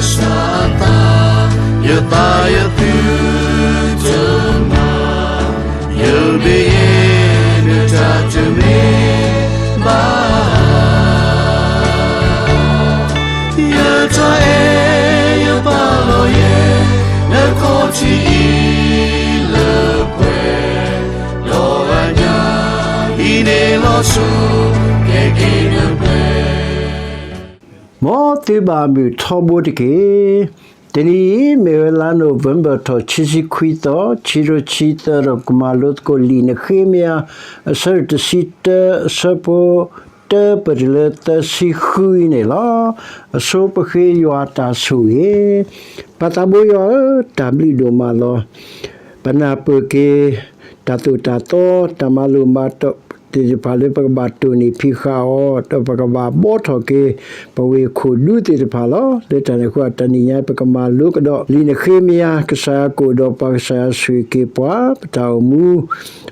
စၢ်အသး, ယသးယသုတမၤ, ယဘ့ၣ်ယဲၢ်နတၢ်တမ့ၢ် ဘၣ်, ယတၢ်အဲၣ်ယပာ်လီၤယဲၢ် နခီၣ်ထံးအံၤလၢပှဲၤ, ဒီးအညၣ်အံၤန့ၣ်လီၤစိၤ ကဲက့ၤနပှဲၤ. မ်သုဘၣ်မုာ်ထီဘိတက့ၢ်. တနံၤအံၤ မ့ၢ်ဝဲလါ November ထီၣ် ခံဆံခွံသီ, ခံကထိခံဆံသၢ ဒီးပကမၤလိသကိးလံာ်နဃ့မယၤ အဆၢဒိၣ်တဆံတၢ အဆၢဖိတၢ ပတုၤလၢသၢဆံဃုအံၤန့ၣ်လီၤ. အဆိပဃ့ယွၤတၢ်ဆိၣ်ဂ့ၤ. ပၢ်သးဘိယွၤဧၢ, တၢ်ဘျုးဒိၣ်မးလီၤ. ပနၢ်ပၢၢ်က့ၤ တၢ်သိၣ်တၢ်သီ တၢ်မၤလိာ်မၤတီၢ်သ့ၣ်တဖၣ်လၢပကဘၣ်တိၢ်နီၣ်ဖံးဃာ်အီၤ, ဒီးပကဘၣ်ဘှီထီၣ်က့ၤ ပဝ့ၢ်ခိၣ်ဒူသ့ၣ်တဖၣ်လီၤ. လၢတၢ်န့ၣ်အဃိ တနံၤညါ ပကမၤလိကဒီး လံာ်နဃ့မယၤ ကစၢ်ယွၤကအိၣ်ဒီးပှၤ, ကစၢ်ယွၤဆိၣ်ဂ့ၤက့ၤပှၤ, ပတၢ်အိၣ်မူ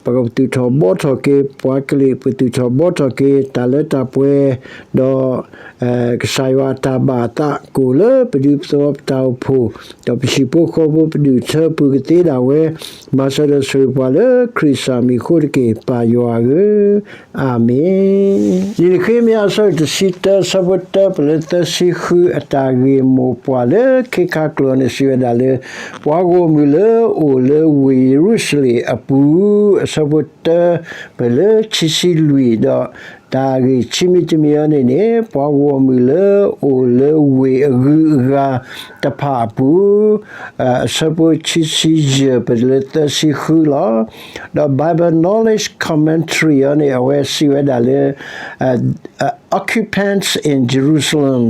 ပကပသူၣ်ထီၣ်ဘှီထီၣ်က့ၤ, ပှၤကလုာ် ပသူၣ်ထီၣ်ဘှီထီၣ်က့ၤ တၢ်လၢတၢ်ပှဲၤ, ဒီး ကစၢ်ယွၤအတၢ်ဘၣ်အသးကအိၣ်လၢပဒူပသဝီ ပတၢ်အိၣ်ဖှိၣ်, ဒီးပဟံၣ်ဖိဃီဖိ ပဒူၣ်ထၢ ပူၤကသ့ဒၣ်ဝဲ, မၤစၢၤဒီးဆိၣ်ဂ့ၤပှၤလၢခရံာ်ကစၢ်မံၤအဃိတက့ၢ်, ပၢ်ယွၤဧၢ, အၤမ့ၣ်. လံာ်နဃ့မယၤ အဆၢဒိၣ်တဆံတၢ အဆၢဖိတၢ ပတုၤလၢသၢဆံဃု, အတၢ်ဂ့ၢ်မိၢ်ပှၢ်လၢခ့ခါကျိာ်န့ၣ် စံးဝဲဒၣ်လၢ ပှၤဂီၢ်မုၢ်လၢအိၣ်လၢဝ့ၢ်ယရူၤၡလ့ၣ်အပူၤ, အဆၢဖိတၢ ပတုၤလၢခံဆံလွံၢ်, ဒီးတၢ်ဂ့ၢ်ခံမံၤတမံၤအံၤန့ၣ်န့ၣ် ပှၤဂီၢ်မုၢ်လၢအိၣ်လၢဝ့ၢ်အဂုၤအဂၤတဖၣ်အပူၤ, အဆၢဖိခံဆံယဲၢ် ပတုၤလၢသၢဆံဃုလီၤ. ဒီး Bible Knowledge Commentary အံၤန့ၣ် အဝဲစံးဝဲဒၣ်လၢ occupants in Jerusalem,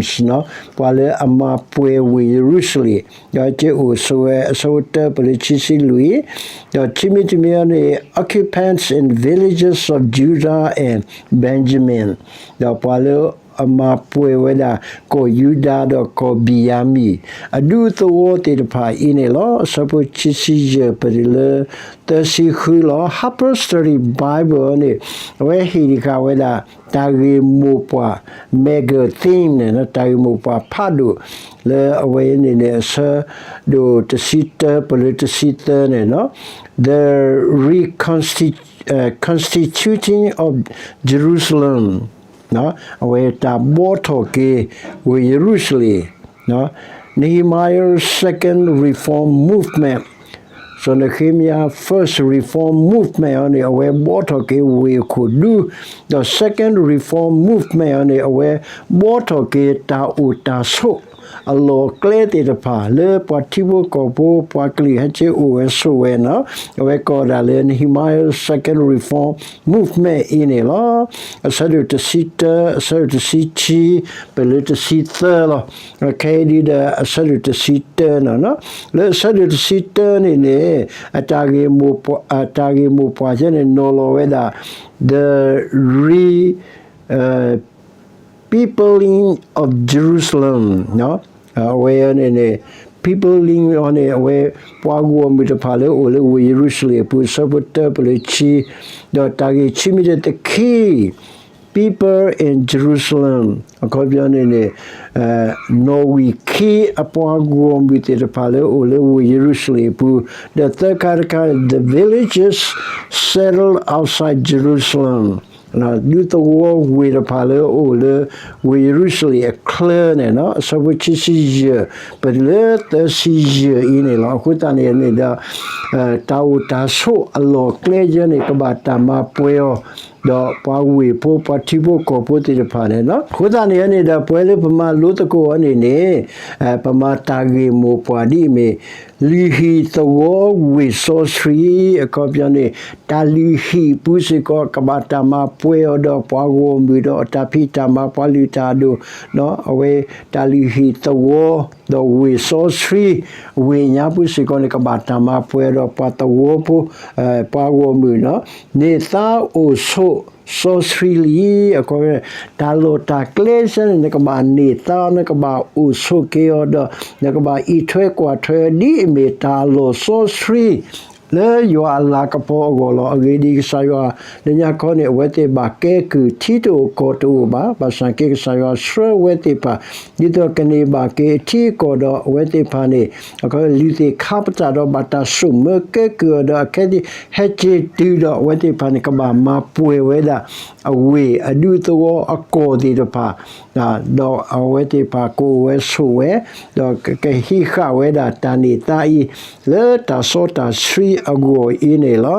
ပှၤလၢအမၤပှဲၤဝ့ၢ်ယရူၤၡလ့ၣ်, ဒီးက့အိၣ်ဆိးဝဲ အဆၢဖိတၢ ပတုၤလၢခံဆံလွံၢ်, ဒီးခံမံၤတမံၤအံၤန့ၣ် occupants in villages of Judah and Benjamin, ဒီးပှၤလၢအမၤပှဲၤဝဲဒၣ် ကီၢ်ယူဒၤဒီးကီၢ်ဘံၣ်ယၤမံၣ် အဒူသဝီသ့ၣ်တဖၣ်အံၤန့ၣ်လီၤ. အဆၢဖိခံဆံယဲၢ် ပတုၤလၢသၢဆံဃုလီၤ. Harper's Study Bible န့ၣ် အဝဲဟ့ၣ်တဃာ်ဝဲဒၣ် တၢ်ဂ့ၢ်မိၢ်ပှၢ် mega theme န့ၣ် တၢ်ဂ့ၢ်မိၢ်ပှၢ်ဖးဒိၣ် လၢအဝဲန့ၣ်န့ၣ် အဆၢဒိၣ်တဆံတၢ ပတုၤလၢတဆံသၢန့ၣ် The Reconsti-, uh, Constituting of Jerusalem, အဝဲတၢ်ဘှီထီၣ်က့ၤဝ့ၢ်ယရူၤၡလ့ၣ်, Nehemiah's Second Reform Movement, စီၤနဃ့မယၤ First Reform Movement အံၤန့ၣ် အဝဲဘှီထီၣ်က့ၤဝ့ၢ်အခိၣ်ဒူ, ဒီး Second Reform Movement အံၤန့ၣ် အဝဲဘှီထီၣ်က့ၤတၢ်အိၣ်တၢ်ဆိး အလီၢ်အကျဲသ့ၣ်တဖၣ် လၢပှၤထံဖိကီၢ်ဖိ ပှၤကလုာ်ဟဲက့ၤအိၣ်ဝဲဆိးဝဲန့ၣ် အဝဲကိးဒၣ်လၢ Nehemiah Second Reform Movement အံၤန့ၣ်လီၤ. အဆၢဒိၣ်တဆံတၢ, အဆၢဒိၣ်တဆံခံ, ပတုၤလၢတဆံသၢလီၤ. ခဲအံၤဒ်ဒီး အဆၢဒိၣ်တဆံတၢန့ၣ်, လၢအဆၢဒိၣ်တဆံတၢန့ၣ်န့ၣ် အတၢ်ဂ့ၢ်မိၢ်ပှၢ်, အတၢ်ဂ့ၢ်မိၢ်ပှၢ်ယဲန့ၣ် နီၤလီၤဝဲဒၣ် the re, uh, peopling of Jerusalem, အဝဲန့ၣ်န့ၣ် peopling အံၤန့ၣ် အဝဲပှၤဂီၢ်မုၢ်တဖၣ်လၢအိၣ်လၢဝ့ၢ်ယရူၤၡလ့ၣ်အပူၤ အဆၢဖိတၢ ပတုၤလၢခံ, ဒီးတၢ်ဂ့ၢ်ခံမံၤတၢ်တခံ people in Jerusalem အခီပညီန့ၣ်န့ၣ် နီၣ်ဝံာ်ခံအပှၤဂီၢ်မုၢ်သ့ၣ်တဖၣ်လၢအိၣ်လၢဝ့ၢ်ယရူၤၡလ့ၣ်အပူၤ, ဒီးသၢခါတခါ the villages settled outside Jerusalem ဒူသဝီဝ့ၢ်တဖၣ်လၢအအိၣ်လၢဝ့ၢ်ယရူၤၡလ့ၣ်အချၢန့ၣ် အဆၢဖိခံဆံယဲၢ် ပတုၤလၢသၢဆံယဲၢ်အံၤန့ၣ်လီၤ. အဃိသတးန့ၣ်န့ၣ်ဒီး တၢ်အိၣ်တၢ်ဆိးအလီၢ်အကျဲယဲန့ၣ် ကဘၣ်တၢ်မၤပှဲၤအီၤ ဒီးပှၤဝ့ၢ်ဖိ ပှၤထံဖိကီၢ်ဖိသ့ၣ်တဖၣ်န့ၣ်, အဃိသတးန့ၣ်န့ၣ်ဒီး ပဝဲလၢပမၤလိသကိးအီၤန့ၣ်န့ၣ် ပမၤတၢ်ဂ့ၢ်မိၢ်ပှၢ်ဒ်အမ့ၢ် လုၢ်ဟံၣ်သဝီဝ့ၢ်စီဆှံ အခီပညီန့ၣ် တၢ်လုၢ်ဟံၣ်အပူၤစ့ၢ်ကီး ကဘၣ်တၢ်မၤပှဲၤအီၤဒီးပှၤဂီၢ်မုၢ်ဒီးအတၢ်ဖံးတၢ်မၤ ပှၤလုၢ်တၢ်အဒိၣ်, အဝဲတၢ်လုၢ်ဟံၣ်သဝီ ဒီးဝ့ၢ်စီဆှံ ဝ့ၢ်ညါပူၤစ့ၢ်ကီးန့ၣ် ကဘၣ်တၢ်မၤပှဲၤအီၤဒီးပှၤသဝီဖိ ပှၤဂီၢ်မုၢ်န့ၣ် န့ၢ်သါအိၣ်ဆိးစီဆှံလံ. အခီပညီ တၢ်လီၢ်တၢ်ကျဲစ့ၢ်န့ၣ် နကဘၣ်န့ၢ်သါ နကဘၣ်အိၣ်ဆိးက့ၤအီၤဒီး နကဘၣ်အံးထွဲကွၢ်ထွဲ ဒ်အမ့ၢ်တၢ်လီၢ်စီဆှံ လၢယွၤအလၤကပီၤအဂီၢ်လီၤ. အဂ့ၢ်ဒ်အံၤ, ကစၢ်ယွၤလၢညါခီန့ၣ် အဝဲသ့ၣ်ဘၣ်ကဲကုၢ်, ထံတအိၣ်ကီၢ်တအိၣ်ဘၣ်. ဘၣ်ဆၣ်က့ ကစၢ်ယွၤဆှၢအဝဲသ့ၣ်တဖၣ် ဒ်သိးကန့ၢ်ဘၣ်က့ၤအထံအကီၢ်ဒီး အဝဲသ့ၣ်တဖၣ်န့ၣ် အခီပညီ လုၢ်သ့ၣ်ခါပတာ်ဒီး ဘၣ်တၢ်ဆိၣ်မၢကဲကုၢ်အီၤဒီး အခဲအံၤဟဲက့ၤတုၤဒီး အဝဲသ့ၣ်တဖၣ်န့ၣ် ကဘၣ်မၤပှဲၤဝဲဒၣ် အဝ့ၢ်အဒူသဝီအကီၢ်သ့ၣ်တဖၣ်, ဒီးအဝဲသ့ၣ်တဖၣ်ကအိၣ်ဝဲဆိးဝဲ, ဒီးကဟံးဃာ်ဝဲဒၣ်တၢ်န့ၢ်သါအံၤ လၢတၢ်စီတၢ်ဆှံအဂီၢ်အံၤန့ၣ်လီၤ.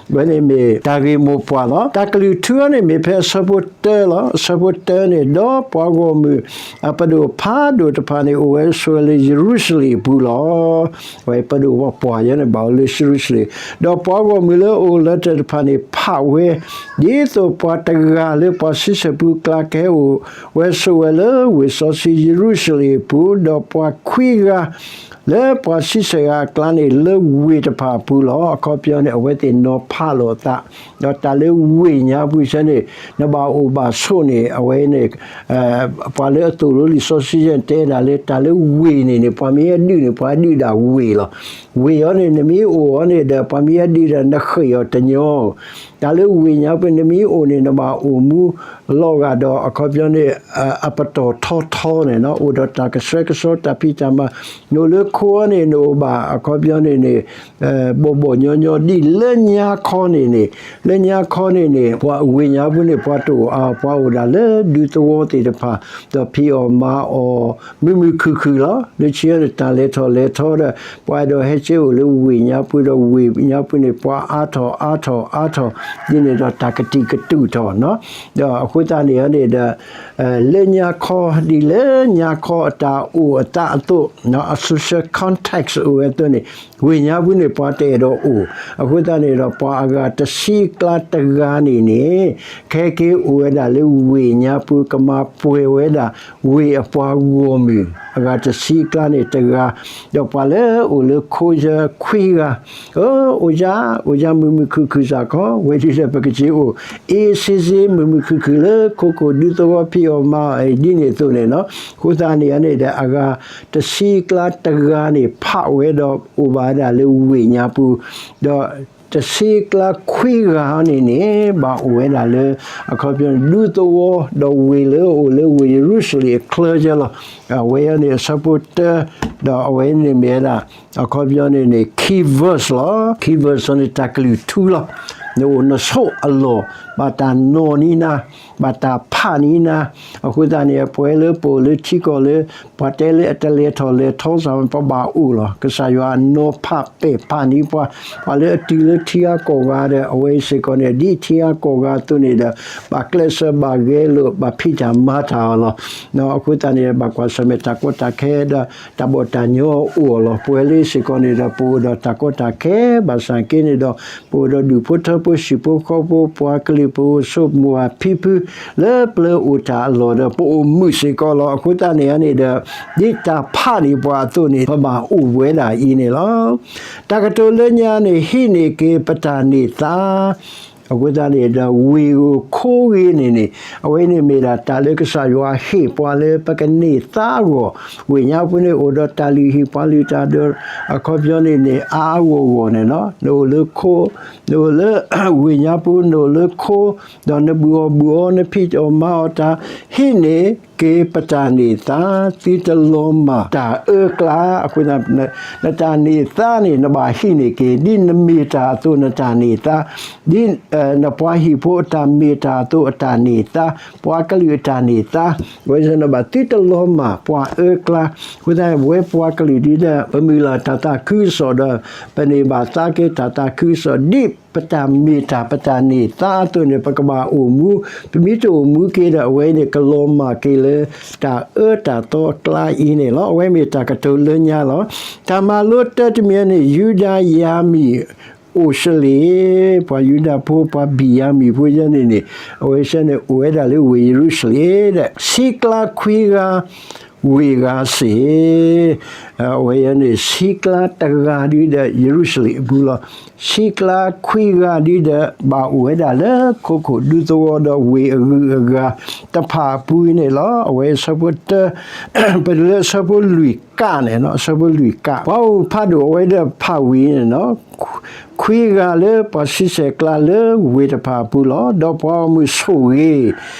အဝဲန့ၣ်မ့ၢ်တၢ်ဂ့ၢ်မိၢ်ပှၢ်လီၤ. တၢ်ကလုၢ်ထူအံၤန့ၣ် မ့ၢ်ဖဲအဆၢဖိတၢလီၤ. အဆၢဖိတၢန့ၣ်, ဒီးပှၤဂီၢ်မုၢ် အပဒိၣ်ဖးဒိၣ်တဖၣ်န့ၣ် အိၣ်ဝဲဆိးဝဲလၢယရူၤၡလ့ၣ်အပူၤလီၤ. အဝဲပဒိၣ်ပှၤယဲန့ၣ် ဘၣ်အိၣ်လၢယရူၤၡလ့ၣ်, ဒီးပှၤဂီၢ်မုၢ်လၢအအိၣ်လၢတၢ်တဖၣ်န့ၣ် ဖးဝဲ ဒ်သိးပှၤတဂၤလၢပှၤဆံဆဲၣ်ပူၤအကျါ ကဟဲအိၣ်ဝဲဆိးဝဲလၢဝ့ၢ်စီဆှံယရူၤၡလ့ၣ်အပူၤ, ဒီးပှၤခွံဂၤ လၢပှၤဆံဆဲၣ်ဂၤအကျါန့ၣ် လၢဝ့ၢ်တဖၣ်အပူၤလီၤ. အခီပညီန့ၣ် အဝဲသ့ၣ်နီၤဖးလိာ်အသး, ဒီးတၢ်လၢဝ့ၢ်ညါပူၤဆၢန့ၣ် နဘၣ်အိၣ်ဘၣ်ဆိးန့ၣ် အဝဲန့ၣ် ပှၤလၢအသိၣ်လိလံာ်စီဆှံယဲၢ်န့ၣ် တဲဒၣ်လၢတၢ်လၢဝ့ၢ်န့ၣ်န့ၣ် ပှၤမ့ၢ်ဟဲဒုးန့ၣ် ပှၤဒုးဒၣ်ဝ့ၢ်လီၤ. ဝ့ၢ်အံၤန့ၣ် နမ့ၢ်အိၣ်အီၤန့ၣ်ဒီး ပှၤမ့ၢ်ဟဲဒုးဒီး နဃ့ၢ်အီၤတညီ တၢ်လၢဝ့ၢ်ညါပူၤ နမ့ၢ်အိၣ်န့ၣ် နဘၣ်အိၣ်မူလီၤဂာ်ဒီး အခီပညီန့ၣ် အပတီၢ်ထီထီန့ၣ် အိၣ်ဒီးတၢ်ကဆှဲကဆှီ တၢ်ဖံးတၢ်မၤ, နအိၣ်လၢခိအံၤန့ၣ် နအိၣ်ဘၣ် အခီပညီန့ၣ်န့ၣ် ဘီၣ်ဘီၣ်ညီညီ ဒ်လၢညါခီန့ၣ်န့ၣ်, လၢညါခီန့ၣ်န့ၣ် ပှၤဝ့ၢ်ညါပူၤန့ၣ် ပှၤတအိၣ်အါ, ပှၤအိၣ်ဒၣ်လၢဒူသဝီသ့ၣ်တဖၣ် ဒီးဖံးအီၣ်မၤအီၣ် မုာ်မုာ်ခုၣ်ခုၣ်လီၤ. လၢခံန့ၣ် တၢ်လဲၤထီၣ်လဲၤထီဒီး ပှၤအဲၣ်ဒိးဟဲက့ၤအိၣ်လၢဝ့ၢ်ညါပူၤဒီး ဝ့ၢ်ညါပူၤန့ၣ် ပှၤအါထီၣ်အါထီၣ်အါထီၣ် ဒ်န့ၣ်ဒီး တၢ်ကတံာ်ကတူာ်ထီၣ်န့ၣ်, ဒီးအဃိသတးန့ၣ်န့ၣ်ဒီး လၢညါခီ ဒ်လၢညါခီအတၢ်အိၣ်အသးအသိး အ social context အိၣ်ဝဲအသိးန့ၣ် ဝ့ၢ်ညါပူၤန့ၣ် ပှၤတအဲၣ်ဒိးအိၣ်, အဃိသတးန့ၣ်ဒီး ပှၤအဂၤတဆံအကျါတဂၤန့ၣ်န့ၣ် ကဟဲက့ၤအိၣ်ဝဲဒၣ်လၢဝ့ၢ်ညါပူၤ ကမၤပှဲၤဝဲဒၣ် ဝ့ၢ်အပှၤဂီၢ်မုၢ် အဂၤတဆံအကျါန့ၣ်တဂၤ, ဒီးပှၤလၢအအိၣ်လၢခိယဲၢ်ခွံဂၤ အိၣ်ယါ အိၣ်ယါမုာ်မုာ်ခုၣ်ခုၣ်စ့ၢ်ကီး, ဝဲဒ်လဲၣ် ပကက့ၤအိၣ် အ့စ့စ့ မုာ်မုာ်ခုၣ်ခုၣ်လၢခိခိၣ် ဒူသဝီဖံးအီၣ်မၤအီၣ် ဒ်န့ၣ်အသိးန့ၣ်လီၤ. အဃိသတးန့ၣ်န့ၣ်ဒီး အဂၤတဆံအကျါတဂၤန့ၣ် ဖးဝဲဒီးအိၣ်ဘၣ်ဝဲဒၣ်လၢဝ့ၢ်ညါပူၤ, ဒီးတဆံအကျါခွံဂၤန့ၣ်န့ၣ် ဘၣ်အိၣ်ဝဲဒၣ်လၢ အခီပညီ ဒူသဝီ ဒီးဝ့ၢ်လၢအအိၣ်လၢဝ့ၢ်ယရူၤၡလ့ၣ်အချၢကဲလီၤ. အဝဲအံၤန့ၣ် အဆၢဖိတၢ ဒီးအဝဲန့ၣ်မ့ၢ်ဝဲဒၣ် အခီပညီန့ၣ်န့ၣ် key verse လီၤ. key verse န့ၣ် တၢ်ကလုၢ်ထူလီၤ. နအိၣ်နဆိးအလီၢ် ဘၣ်တၢ်နီၣ်န့ၢ်နၤ, ဘၣ်တၢ်ဖးန့ၢ်နၤ, အဃိသတးန့ၣ် ပဝဲလၢပအိၣ်လၢထံကီၢ်လၢ ပှၤတဲလၢအတလဲၤထီၣ်လဲၤထီစ့ၢ် ပဘၣ်အိၣ်လီၤ. ကစၢ်ယွၤနီၤဖးပဲာ်ဖးန့ၢ်ပှၤ, ပှၤလၢအတုၤလၢထံဂၤကီၢ်ဂၤဒီး အဝဲအံၤစ့ၢ်ကီးန့ၣ် ဒ်ထံဂၤကီၢ်ဂၤအသိးန့ၣ်ဒီး ဘၣ်ကျဲးစၢးဘၣ်ဂဲၤလိာ် ဘၣ်ဖံးတၢ်မၤတၢ်အီၤလီၤ. အဃိသတးန့ၣ် ဘၣ်ကွၢ်ဆၢၣ်မဲာ်တၢ်ကီတၢ်ခဲဒီး တၢ်ဘီၣ်တၢ်ညီအိၣ်အီၤလီၤ. ပဝဲလၢစ့ၢ်ကီးန့ၣ်ဒီး ပအိၣ်ဒီးတၢ်ကီတၢ်ခဲ ဘၣ်ဆၣ်က့န့ၣ်ဒီး ပအိၣ်ဒီးဒူၣ်ဖိထၢဖိ ဟံၣ်ဖိဃီဖိ ပှၤကလုာ် ပအိၣ်ဆိးမိၢ်အဖံဖု လၢပျၢၤအိၣ်တၢ်အလီၢ်ဒီး ပအိၣ်မုာ်စ့ၢ်ကီးလီၤ. အဃိသတးန့ၣ်န့ၣ်ဒီး ဒ်တၢ်ဖးန့ၢ်ပှၤအသိးန့ၣ် ပဘၣ်အိၣ်ဝဲဒၣ်အံၤန့ၣ်လီၤ. တၢ်ကတိၤလၢညါန့ၣ် ဟံးန့ၢ်က့ၤပတၢ်န့ၢ်သါ အဃိသတးန့ၣ်ဒီး ဝ့ၢ်ဧိၤခိဧိၤန့ၣ်န့ၣ် အဝဲန့ၣ်မ့ၢ်ဒၣ်တၢ်လၢကစၢ်ယွၤဟ့ၣ်ပှၤလၢပကန့ၢ်သါအဂီၢ်, ဝ့ၢ်ညါပူၤန့ၣ်အိၣ်ဒီးတၢ်လုၢ်ဟံၣ်ပှၤလုၢ်တၢ်ဒီး အခီပညီန့ၣ်န့ၣ် အါအါဂီၢ်ဂီၢ်န့ၣ်လီၤ. နအိၣ်လၢခိ, နအိၣ်လၢ ဝ့ၢ်ညါပူၤ နအိၣ်လၢခိ, ဒီးနဘုၣ်အီၣ်ဘုၣ်အီ နဖံးအီၣ်မၤအီၣ်တၢ် ဟံးန့ၢ်က့ၤပတၢ်န့ၢ်သါ သုတလီၤမၢ်တၢ်အၢကျါ. အဃိသတး နတၢ်န့ၢ်သါန့ၣ် နဘၣ်ဟံးန့ၢ်က့ၤ ဒ်နမ့ၢ်တၢ်အသိးနတၢ်န့ၢ်သါ, ဒ် နပှၤဟံၣ်ဖိအတၢ်မ့ၢ်တၢ်အသိးအတၢ်န့ၢ်သါ, ပှၤကလုာ်အတၢ်န့ၢ်သါ, အဃိသတးနဘၣ်သုတလီၤမၢ်ပှၤအၢကျါ. အဃိသတး ပဝဲပှၤကလုာ်ဒ်ဒီး ပမုၢ်လၢ်တၢ်သးခုကစီၣ်ဒီး ပန့ၢ်ဘၣ်သါက့ၤတၢ်သးခုကစီၣ် ဒ်ပတၢ်မ့ၢ်တၢ်ပတၢ်န့ၢ်သါအသိးန့ၣ် ပကဘၣ်အိၣ်မူ ပမ့ၢ်တအိၣ်မူက့ၤဒီး အဝဲန့ၣ်ကလီၤမၢ်က့ၤလၢ တၢ်အၢတၢ်သီအကျါအံၤန့ၣ်လီၤ. အဝဲမ့ၢ်တၢ်ကတိၤလၢညါလီၤ. တၢ်မၤလိတၢတမံၤန့ၣ် ယူဒၤယၤမံၣ် အိၣ်စလ့ၣ်, ပှၤယူဒၤဖိ ပှၤဘံၣ်ယၤမံၣ်ဖိယဲန့ၣ်န့ၣ် အဝဲစ့ၢ်န့ၣ် အိၣ်ဝဲဒၣ်လၢဝ့ၢ်ယရူၤၡလ့ၣ်ဒီး ဆံကျါခွံဂၤ ဝ့ၢ်ဂၤစ့ၢ်, အဝဲန့ၣ် ဆံကျါတဂၤဒ်ဒီးယရူၤၡလ့ၣ်အပူၤလီၤ. ဆံကျါခွံဂၤဒ်ဒီး ဘၣ်အိၣ်ဝဲဒၣ်လၢခိခိၣ်ဒူသဝီဒီးဝ့ၢ်အဂုၤအဂၤတဖၣ်အပူၤန့ၣ်လီၤ. အဝဲအဆၢဖိတၢ ပတုၤလၢအဆၢဖိလွံၢ်ကးန့ၣ်, အဆၢဖိလွံၢ်ကး, ပှၤအိၣ်ဖးဒိၣ်အဝဲဒၣ်ဖးဝံၤန့ၣ် ခွံဂၤလၢပှၤဆံဆဲၣ်ကျါလၢဝ့ၢ်တဖၣ်အပူၤလီၤ. ဒီးပှၤဂီၢ်မုၢ်ဆိၣ်ဂ့ၤ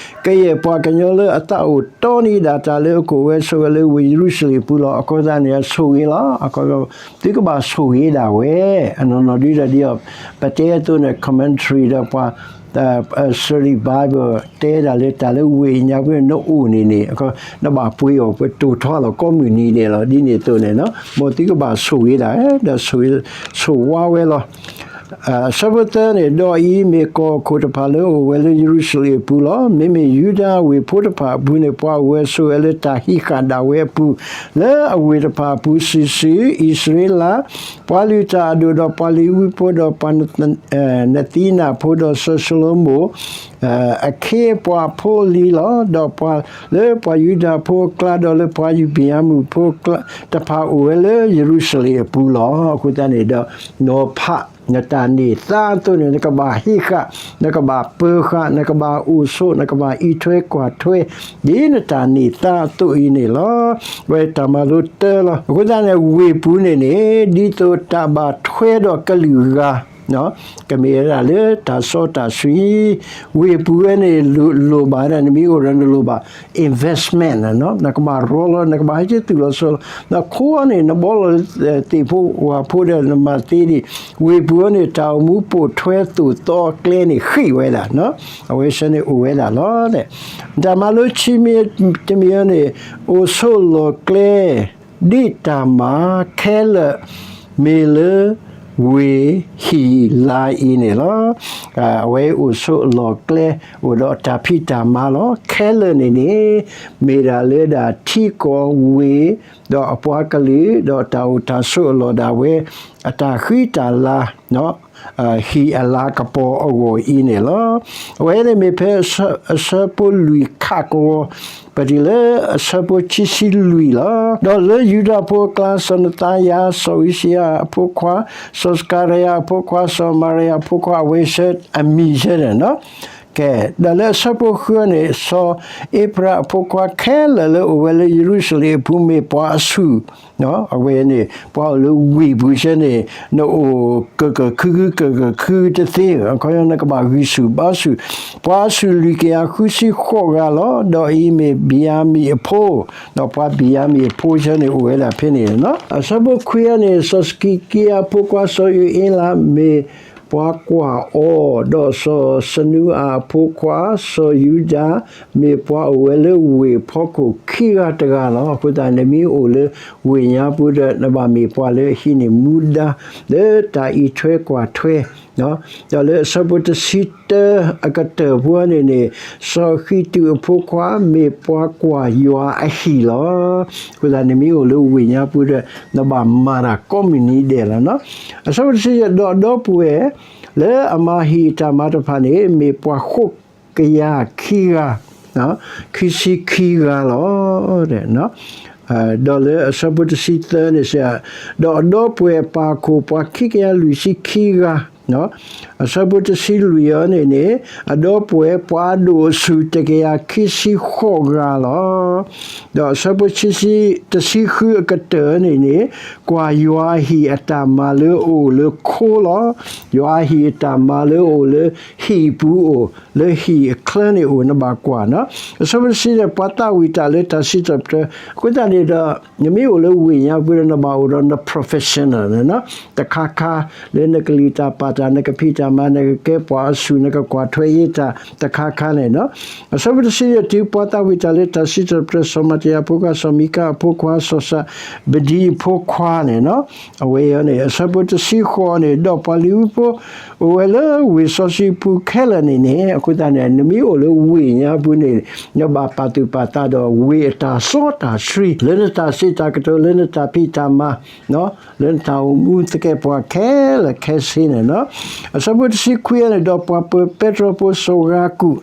ကယဲၢ်ပှၤကညီလၢအသးအိၣ်တီနံၤဒၣ်တၢ်လၢအကအိၣ်ဝဲဆိးဝဲလၢဝ့ၢ်ယရူၤၡလ့ၣ်အပူၤလီၤ. အဃိသတးန့ၣ် ဆိၣ်ဂ့ၤလီၤ. သုကဘၣ်ဆိၣ်ဂ့ၤဒၣ်ဝဲ, အနီၢ်နီၢ်ဒ်ဒီးဒ်အီၤ ပတဲအသိးန့ၣ် commentary ဒီးပှၤ study Bible တဲဒၣ်လၢတၢ်လၢဝ့ၢ်ညါပူၤန့ၣ် နအိၣ်န့ၣ်န့ၣ် နဘၣ်ပှ့ၤအီၤ ပတိၢ်ထီလီၤကိးမုၢ်နံၤန့ၣ်လီၤ. ဒ်န့ၣ်အသိးန့ၣ် မ်သုကဘၣ်ဆိၣ်ဂ့ၤဒၣ် ဒီးဆိၣ်ဂ့ၤဆိၣ်ဝါဝဲလီၤ. အဆၢဖိသၢန့ၣ်, ဒီးအံၤမ့ၢ်ကီၢ်ခိၣ်တဖၣ်လၢအအိၣ်ဝဲလၢယရူၤၡလ့ၣ်အပူၤလီၤ. မ့မ့ၢ်ယူဒၤဝ့ၢ်ဖိတဖၣ်အပူၤန့ၣ် ပှၤအိၣ်ဝဲဆိးဝဲလၢတၢ်ဟံးဃာ်ဒၣ်ဝဲအပူၤ လၢအဝ့ၢ်တဖၣ်အပူၤစုာ်စုာ်, အံၣ်စရ့လး, ပှၤလုၢ်တၢ်အဒိၣ်ဒီးပှၤလ့ၤဝံဖိဒီးပှၤ နသံနၣ်ဖိဒီးစီၤၡလိၤမိၣ် အခ့အပှၤဖိအလံၤလီၤ. ဒီးပှၤလၢပှၤယူဒၤဖိအကျါ ဒီးလၢပှၤဘ့ၣ်ယၤမံၣ်ဖိအကျါတဖၣ်အိၣ်ဝဲလၢယရူၤၡလ့ၣ်အပူၤလီၤ. အဃိသတးန့ၣ်ဒီး နီၤဖး နတၢ်န့ၢ်သါအသိးန့ၣ် နကဘၣ်ဟံးဃာ်, နကဘၣ်ပၢၤဃာ်, နကဘၣ်အိၣ်ဆိး, နကဘၣ်အံးထွဲကွၢ်ထွဲ ဒ်နတၢ်န့ၢ်သါအသိးအံၤန့ၣ်လီၤ. ဝဲတၢ်မၤလိတၢလီၤ. အဃိသတးန့ၣ် ဝ့ၢ်ပူၤန့ၣ်န့ၣ် ဒ်သိးတၢ်ဘၣ်ထွဲဒီးကလုာ်ဂၤ ကမ့ၢ်ဝဲဒၣ်လၢတၢ်စီတၢ်ဆှံ, ဝ့ၢ်ပူၤဝဲန့ၣ် လိၣ်ဘၣ်ဝဲဒၣ် နမ့ၢ်အိၣ်ဒီးနလိၣ်ဘၣ် investment နကဘၣ်ရီလီၤ, နကဘၣ်ဟဲက့ၤသူၣ်လီၤဆီလီၤ, နခိၣ်န့ၣ် နဘီလီၤသ့ၣ်ဖိဝၣ်ဖိဒီးနမၤသ့ဒံး, ဝ့ၢ်ပူၤန့ၣ် တၢ်အိၣ်မူပိာ်ထွဲသိၣ်သီကျဲန့ၣ် ဃ့ၢ်ဝဲဒၣ်, အဝဲဆၢန့ၣ်အိၣ်ဝဲဒၣ်လီၤ. တၢ်မၤလိခံမံၤတမံၤန့ၣ် အိၣ်ဆိးလီၢ်ကျဲ ဒ်တၢ်မၤခဲလၢာ် မ့ၢ်လၢဝ့ၢ်ဟံၣ်လါအံၤန့ၣ်လီၤ. အဝဲအိၣ်ဆိးလီၢ်ကျဲ အိၣ်ဒီးတၢ်ဖံးတၢ်မၤလီၤ. ခဲလၢာ်န့ၣ်န့ၣ် မ့ၢ်ဒၣ်လၢဒၣ်ထံကီၢ်ဝ့ၢ် ဒီးအပှၤကလုာ် ဒီးတၢ်အိၣ်တၢ်ဆိးအလီၢ်ဒၣ်ဝဲ အတၢ်ဃံတၢ်လၤ ဟံၣ်အလၤကပီၤအဂီၢ်အံၤန့ၣ်လီၤ. အဝဲန့ၣ်မ့ၢ်ဖဲအဆၢဖိလွံၢ်ခးကဝီၤ ပတုၤလၢအဆၢဖိခံဆံလွံၢ်လီၤ. ဒီးလၢယူဒၤဖိအကျါ စီၤနသၤယၤ, စီၤအူစံယၤအဖိခွါ, စီၤစကၤရယၤအဖိခွါ, စီၤအမၤရယၤအဖိခွါ, အဝဲဆၢအမံၤဆၢန့ၣ် ကဲ, ဒီးလၢအဆၢဖိဃုန့ၣ် စီၤအ့ဖရၣ်အဖိခွါခဲလၢာ်လၢအိၣ်ဝဲလၢယရူၤၡလ့ၣ်အပူၤ မ့ၢ်ပှၤအဆူၣ်, အဝဲန့ၣ် ပှၤအိၣ်လၢဝ့ၢ်ပူၤဆၢန့ၣ် နအိၣ်ကကခု ကကခုတသ့, အခီပညီနကဘၣ်ဂံၢ်ဆူၣ်ဘါဆူၣ်, ပှၤအဆူၣ်လွံၢ်ကယၤဃုဆံဃိးဂၤလီၤ. ဒီးအံၤမ့ၢ်ဘံၣ်ယၤမံၣ်အဖိ, ဒီးပှၤဘံၣ်ယၤမံၣ်အဖိဆၢန့ၣ်အိၣ်ဝဲဒၣ်ဖဲန့ၣ်လီၤ. အဆၢဖိခွံန့ၣ် စီၤစကံကံယၤအဖိခွါ စီၤယိၤအ့လး မ့ၢ် ပှၤကွၢ်အီၤ, ဒီးစီၤစနူအၤအဖိခွါ စီၤယူဒၤ မ့ၢ်ပှၤအိၣ်ဝဲလၢဝ့ၢ်ဖီခိၣ်ခံဂၤတဂၤလီၤ. အဃိသတး နမ့ၢ်အိၣ်လၢဝ့ၢ်ညါပူၤဒီး နဘၣ်မ့ၢ်ပှၤလၢဟံးန့ၢ်မူဒါ လၢတၢ်အံးထွဲကွၢ်ထွဲ ဒီးလၢအဆၢဖိတဆံတၢအကတၢၢ်ဖိန့ၣ်န့ၣ် စီၤဃံတုၣ်အဖိခွါ မ့ၢ်ပှၤကွၢ်ယွၤအဟံၣ်လီၤ. အဃိသတး နမ့ၢ်အိၣ်လၢဝ့ၢ်ညါပူၤဒီး နဘၣ်မၤတၢ်ကိးမုၢ်နံၤဒဲးလီၤ. အဆၢဖိတဆံယဲၢ် ဒီးအဒီပုၢ်ဝဲၢ် လၢအမၤဟံၣ်အတၢ်မၤတဖၣ်န့ၣ် မ့ၢ်ပှၤဃိးကယၤခံဂၤ, ခံဆံခံဂၤလီၤ. ဒီးလၢအဆၢဖိတဆံသၢန့ၣ် ဒီးအဒီပုၢ်ဝဲၢ်ပာ်ခိၣ်ပှၤခံကယၤလွံၢ်ဆံခံဂၤ, အဆၢဖိတဆံလွံၢ်အံၤန့ၣ်န့ၣ် အဒီပုၢ်ဝဲၢ်ပှၤဒိၣ်အဆူၣ်တကယၤခံဆံဃိးဂၤလီၤ. ဒီးအဆၢဖိတဆံဃုအကတၢၢ်န့ၣ်န့ၣ် ကွၢ်ယွၤအဟံၣ်အတၢ်မၤလၢအအိၣ်လၢခိလီၤ. ယွၤအဟံၣ်အတၢ်မၤလၢအအိၣ်လၢဟံၣ်အပူၤအိၣ်, လၢဟံၣ်အချၢန့ၣ်အိၣ် နဘၣ်ကွၢ်နီၤ. အဆၢဖိတဆံန့ၣ် ပှၤသးဝံၣ်တၢ်လၢတၢ်စံးထီၣ်ပတြၢၤ, အဃိသတးန့ၣ်ဒီး နမ့ၢ်အိၣ်လၢဝ့ၢ်ညါပူၤဒီး နဘၣ်အိၣ်ဒီးန professional န့ၣ်နီၤ, တခါခါလၢနကလုၢ်တၢ်ပာ်တၢ် နကဖံးတၢ်မၤ နကကဲပှၤအဆူၣ် နကကွၢ်ထွဲယ့တၢ်တခါခါန့ၣ်နီၤ. အဆၢဖိတဆံယဲၢ်တုၤ ပှၤသးဝံၣ်တၢ်လၢတၢ်စံးထီၣ်ပတြၢၤ စီၤမၤတယၤအဖိခွါ စီၤမံကၣ်အဖိခွါ စီၤၡဘဒံအဖိခွါန့ၣ်နီၤ. အဝဲအံၤန့ၣ် အဆၢဖိတဆံဃိးန့ၣ် ဒီးပှၤလ့ၤဝံဖိ အိၣ်ဝဲလၢဝ့ၢ်စီဆှံပူၤခဲလၢာ်န့ၣ်န့ၣ် အဃိသတးန့ၣ် နမ့ၢ်အိၣ်လၢဝ့ၢ်ညါပူၤန့ၣ် နဘၣ်ပာ်သူၣ်ပာ်သးဒီးဝ့ၢ်အတၢ်စီတၢ်ဆှံ လၢနတၢ်စံးတၢ်ကတိၤ လၢနတၢ်ဖံးတၢ်မၤ လၢနတၢ်အိၣ်မူသကဲာ်ပဝးခဲလၢာ်ခဲဆ့န့ၣ်နီၤ. အဆၢဖိတဆံခွံန့ၣ် ဒီးပှၤပၢၤပဲတြီဖိစီၤဂၤကူး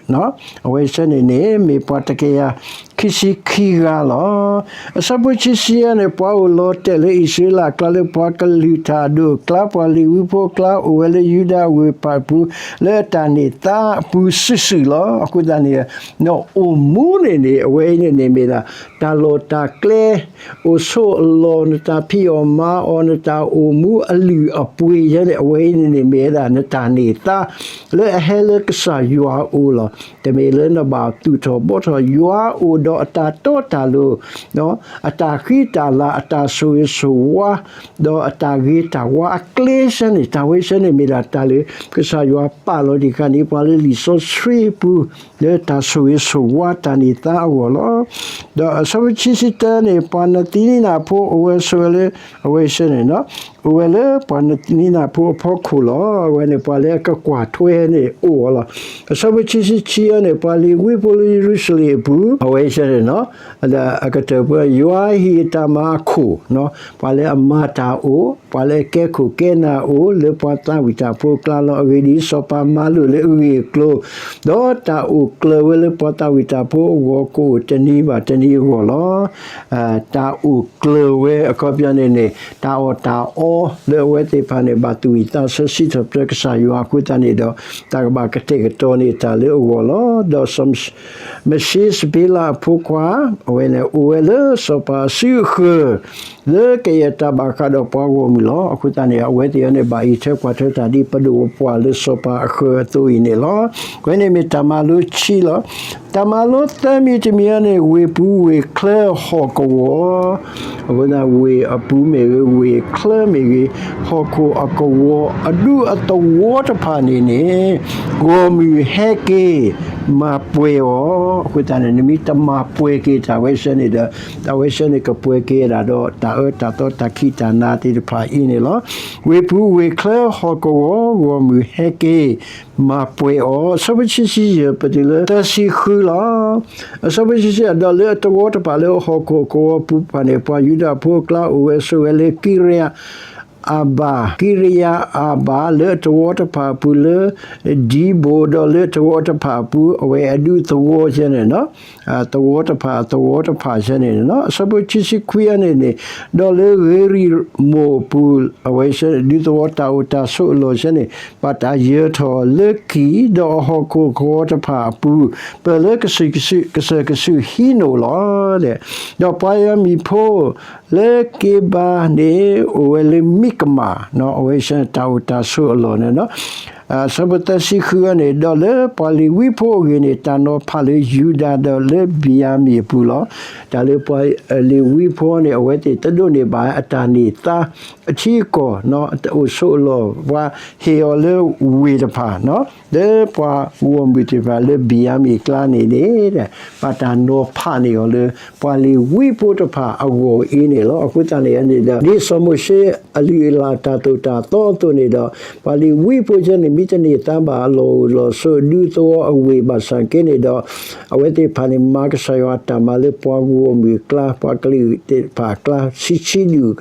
အဝဲဆၢန့ၣ်န့ၣ် မ့ၢ်ပှၤတကယၤ ခံဆံခံဂၤလီၤ. အဆၢဖိခံဆံယဲၢ်န့ၣ် ပှၤအိၣ်လီၤတဲာ်လၢအံၣ်စရ့လးအကျါ လၢပှၤကလုာ်တၢ်အဒိၣ်အကျါ ပှၤလ့ၤဝံဖိအကျါ အိၣ်ဝဲလၢယူဒၤဝ့ၢ်ပာ်အပူၤ လၢအတၢ်န့ၢ်သါအပူၤစုာ်စုာ်လီၤ. အဃိသတးန့ၣ် နအိၣ်မူန့ၣ်န့ၣ် အဝဲအံၤန့ၣ်န့ၣ်မ့ၢ်ဒၣ် တၢ်လီၢ်တၢ်ကျဲ အိၣ်ဆိးအလီၢ် နတၢ်ဖံးအီၣ်မၤအီၣ် နတၢ်အိၣ်မူအလုၢ်အပှ့ၤယဲန့ၣ် အဝဲအံၤန့ၣ်န့ၣ်မ့ၢ်ဝဲဒၣ် နတၢ်န့ၢ်သါ လၢအဟဲလၢကစၢ်ယွၤအအိၣ်လီၤ. တမ့ၢ်လၢနဘၣ်သူၣ်ထီၣ်ဘှီထီၣ် ယွၤအိၣ်ဒီးအတၢ်တီတၢ်လိၤ အတၢ်ဃံတၢ်လၤ အတၢ်ဆိၣ်ဂ့ၤဆိၣ်ဝါ ဒီးအတၢ်ဂ့ၤတၢ်ဝါအကျဲစဲန့ၣ် တၢ်ဝဲစဲန့ၣ်မ့ၢ်ဒၣ်တၢ်လၢ ကစၢ်ယွၤပာ်လီၤတံၢ်ဃာ်န့ၢ်ပှၤလၢလံာ်စီဆှံအပူၤ လၢတၢ်ဆိၣ်ဂ့ၤဆိၣ်ဝါတၢ်န့ၢ်သါအဂီၢ်လီၤ. ဒီးအဆၢဖိခံဆံတၢန့ၣ် ပှၤနသံနံနၤဖိ အဝဲဆိၣ်ဂ့ၤလၢ အဝဲစဲန့ၣ် အိၣ်ဝဲလၢပှၤနသံနံနၤဖိအဖီခိၣ်လီၤ. အဝဲန့ၣ်ပှၤလၢအကကွၢ်ထွဲန့ၣ်အိၣ်အီၤလီၤ. အဆၢဖိခံဆံခံန့ၣ် ပှၤလ့ၤဝံဖိလၢယရူၤၡလ့ၣ်အပူၤ အဝဲစဲန့ၣ် အကတၢၢ်ပှၤ ယွၤဟ့ၣ်အတၢ်မၤအခိၣ် ပှၤလၢအမၤတၢ်အိၣ် ပှၤလၢအကဲခိၣ်ကဲနၢ်အိၣ် လၢပှၤသးဝံၣ်တၢ်ဖိအကျါလီၤ. အဂ့ၢ်ဒ်အံၤ စီၤပၤမၤလိာ်လၢအဂ့ၢ်အကျိၤ ဒီးတၢ်အိၣ်ကျၢၤဝဲလၢပှၤသးဝံၣ်တၢ်ဖိအဂီၢ် ကအိၣ်တနံၤဘၣ်တနံၤအဂီၢ်လီၤ. တၢ်အိၣ်ကျၢၤဝဲအခီပညီန့ၣ်န့ၣ် တၢ်အီၣ်တၢ်အီလၢအဝဲသ့ၣ်တဖၣ်န့ၣ် ဘၣ်သူၣ်ဝံၣ်သးဆၢစံးထီၣ်ပတြၢၤကစၢ်ယွၤအဃိသတးန့ၣ်ဒီး တၢ်ကဘၣ်ကတဲာ်ကတီၤန့ၢ်တၢ်လၢအဂီၢ်လီၤ. ဒီး မၡ့စပ့လးအဖိခွါ အဝဲန့ၣ်အိၣ်ဝဲလၢစီၤပၤအစုအဃၢၤ လၢကယဲၢ်တၢ်ဘၣ်ဃးဒီးပှၤဂီၢ်မုၢ်လီၤ. အဃိသတးန့ၣ် အဝဲသ့ၣ်အံၤန့ၣ် ဘၣ်အံးထွဲကွၢ်ထွဲတၢ်ဒ်ပဒိၣ်ပပှၢ်လၢစီၤပၤအဃၢၤအသိးအံၤန့ၣ်လီၤ. အဝဲန့ၣ်မ့ၢ်တၢ်မၤလိခံလီၤ. တၢ်မၤလိသၢမံၤတမံၤအံၤန့ၣ် ဝ့ၢ်ပူၤဝ့ၢ်ချၢဟီၣ်ကဝီၤ အဃိသတး ဝ့ၢ်အပူၤမ့ၢ်ဂ့ၤ ဝ့ၢ်ချၢမ့ၢ်ဂ့ၤ ဟီၣ်ခိၣ်အကဝီၤ အဒူအသဝီတဖၣ်န့ၣ်န့ၣ် ဂီၢ်မုၢ်ဟဲက့ၤ မၤပှဲၤအီၤ. အဃိသတးန့ၣ် နမ့ၢ်တမၤပှဲၤက့ၤတၢ်ဝဲစဲန့ၣ်ဒီး တၢ်ဝဲစဲန့ၣ်ကပှဲၤက့ၤဝဲဒၣ်ဒီး တၢ်အၢတၢ်သီတၢ်ခံးတၢ်နၤသ့ၣ်တဖၣ်အံၤန့ၣ်လီၤ. ဝ့ၢ်ပူၤဝ့ၢ်ချၢဟီၣ်ကဝီၤ ဂီၢ်မုၢ်ဟဲက့ၤ မၤပှဲၤအီၤ. အဆၢဖိခံဆံယဲၢ် ပတုၤလၢသၢဆံဃုလီၤ. အဆၢဖိခံဆံယဲၢ် ဒီးလၢအသဝီတဖၣ်လၢဟီၣ်ခိၣ်ကဝီၤပူၤတဖၣ်န့ၣ် ပှၤယူဒၤဖိအကျါ အိၣ်ဝဲဆိးဝဲလၢကံရယၤအၤဘၤ, ကံရယၤအၤဘၤ လၢအသဝီတဖၣ်အပူၤ လၢဒံဘိၣ် ဒီးလၢအသဝီတဖၣ်အပူၤ အဝဲအဒူသဝီယဲန့ၣ် သဝီတဖၣ် အသဝီတဖၣ်ယဲန့ၣ်လီၤ. အဆၢဖိခံဆံခွံအံၤန့ၣ်န့ၣ် ဒီးလၢဂ့ၤရံၣ်မိၣ်အပူၤ အဝဲဒူသဝီတၢ်အိၣ်တၢ်ဆိးအလီၢ်ယဲန့ၣ် ဘၣ်တၢ်ယၢၤထီၣ်လၢကံၢ် ဒီးအဟီၣ်ခိၣ်ကဝီၤတဖၣ်အပူၤ ပၢၢ်လၢကစၢၢ်ကစၢၢ်ဟံးနိာ်လီၤ. ဒီးပှၤယွၤမံၤဖိ လၢက့ဘါန့ၣ် အိၣ်ဝဲလၢမံကမၣ်, အဝဲတၢ်အိၣ်တၢ်ဆိးအလီၢ်န့ၣ်လီၤ. အဆၢဖိသၢဆံဃုန့ၣ် ဒီးလၢပှၤလ့ၤဝံဖိအဂ့ၢ်န့ၣ် တၢ်နီၤဖးလၢယူဒၤဒီးလၢဘံၣ်ယၤမံၣ်အပူၤလီၤ. တၢ်လၢပှၤလ့ၤဝံဖိန့ၣ် အဝဲသ့ၣ်တဒိးန့ၢ်ဘၣ်အတၢ်န့ၢ်သါ အထံအကီၢ် အိၣ်ဆိးအလီၢ် ပှၤဟ့ၣ်အီၤလၢဝ့ၢ်တဖၣ် လၢပှၤဂီၢ်မုၢ်သ့ၣ်တဖၣ်လၢဘံၣ်ယၤမံၣ်အကျါန့ၣ်န့ၣ် ဘၣ်တၢ်နီၤဖးန့ၢ်အီၤလၢ ပှၤလ့ၤဝံဖိတဖၣ်အဂီၢ်အံၤန့ၣ်လီၤ. အဃိသတးန့ၣ်န့ၣ်ဒီး ဒ်စီၤမိၤၡ့အလုၢ်အလၢ်တၢ်သိၣ်တၢ်သီအသိးန့ၣ်ဒီး ပှၤလ့ၤဝံဖိယဲန့ၣ် မ့ၢ်တန့ၢ်သါဘၣ်အလီၢ်အိၣ်လီၢ်ဆိးဒူသဝီအဝ့ၢ်ဘၣ်ဆၣ်က့န့ၣ်ဒီး အဝဲသ့ၣ်တဖၣ်န့ၣ် မၤကစၢ်ယွၤအတၢ်မၤလၢပှၤဂီၢ်မုၢ်အကျါ ပှၤကလုာ်သ့ၣ်တဖၣ်အကျါ ဆံဆံဒူၣ်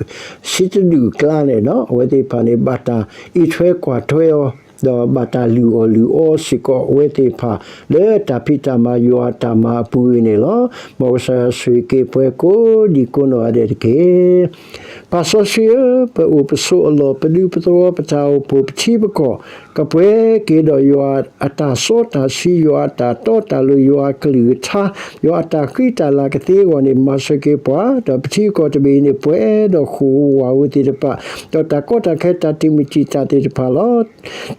ဆံတဒူၣ်အကျါန့ၣ်ဒီး အဝဲသ့ၣ်တဖၣ်န့ၣ် ဘၣ်တၢ်အံးထွဲကွၢ်ထွဲအီၤ ဒီးဘၣ်တၢ်လုၢ်အီၣ်လုၢ်အီစ့ၢ်ကီးအဝဲသ့ၣ်တဖၣ် လၢတၢ်ဖံးတၢ်မၤယွၤအတၢ်မၤအပူၤအံၤန့ၣ်လီၤ. မ်ကစၢ်ယွၤဆိၣ်ဂ့ၤက့ၤပှၤကိးဒံကိးနီၢ်ဂၤဒဲးတက့ၢ်. ပၢ်စီဆှံဧၢ, ပအိၣ်ပဆိးအလီၢ် ပဒူပသဝီ ပတၢ်အိၣ်ဖှိၣ် ပထံပကီၢ် ကပှဲၤက့ၤဒီးယွၤအတၢ်စီတၢ်ဆှံ ယွၤအတၢ်တီတၢ်လိၤ ယွၤအကလုၢ်ကထါ ယွၤအတၢ်ဃံတၢ်လၤကသ့အဂီၢ်န့ၣ် မၤစၢၤက့ၤပှၤ ဒီးပထံပကီၢ်တဘ့ၣ်အံၤန့ၣ် ပှဲၤဒီးဃိာ်ဝးဝဲသ့ၣ်တဖၣ် ဒီးတၢ်ကီတၢ်ခဲ တၢ်တံာ်မုၢ်တံာ်တာ်သ့ၣ်တဖၣ်လီၤ.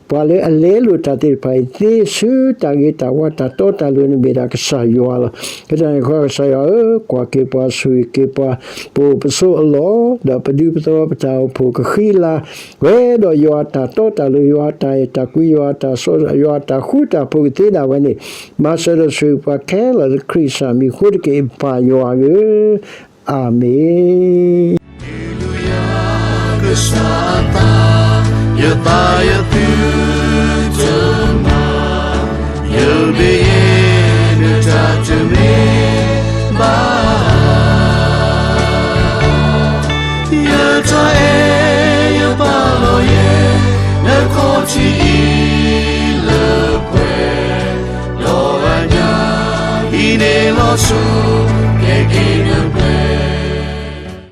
ပှၤလၢအလဲလိာ်တၢ်သ့ၣ်တဖၣ်အံၤသ့ ဆူတၢ်ဂ့ၤတၢ်ဝါ တၢ်တီတၢ်လိၤန့ၣ်မ့ၢ်ဒၣ်ကစၢ်ယွၤလီၤ. ကတၢၢ်န့ၣ်ဃီ ကစၢ်ယွၤဧၢ, ကွၢ်က့ၤပှၤ ဆိၣ်ဂ့ၤက့ၤပှၤ ပအိၣ်ပဆိးအလီၢ် ဒီးပဒူပသဝီ ပတၢ်အိၣ်ဖှိၣ်ကဃံလၤ ပှဲၤဒီးယွၤအတၢ်တီတၢ်လိၤ ယွၤအတၢ်အဲၣ်တၢ်ကွံ ယွၤအတၢ်စီ ယွၤအတၢ်ဃူတၢ်ဖိးကသ့ဒၣ်ဝဲန့ၣ် မၤစၢၤဒီးဆိၣ်ဂ့ၤပှၤခဲလၢာ်လၢ ခရံာ်စၢ်မံၤအဃိတက့ၢ် ပၢ်ယွၤဧၢ, အၤမ့ၣ်. ကစၢ်အသး ယသးယသုတမၤ, ယဘၣ်ယဲ နတၢ်တမ့ၢ်ဘၣ်, ယတၢ်အဲၣ်ယပာ်လီၤယဲ နခီၣ်ထံးအံၤလၢပှဲၤ, ဒီးအညၣ်ဟံးန့ၢ်လီၤဆူ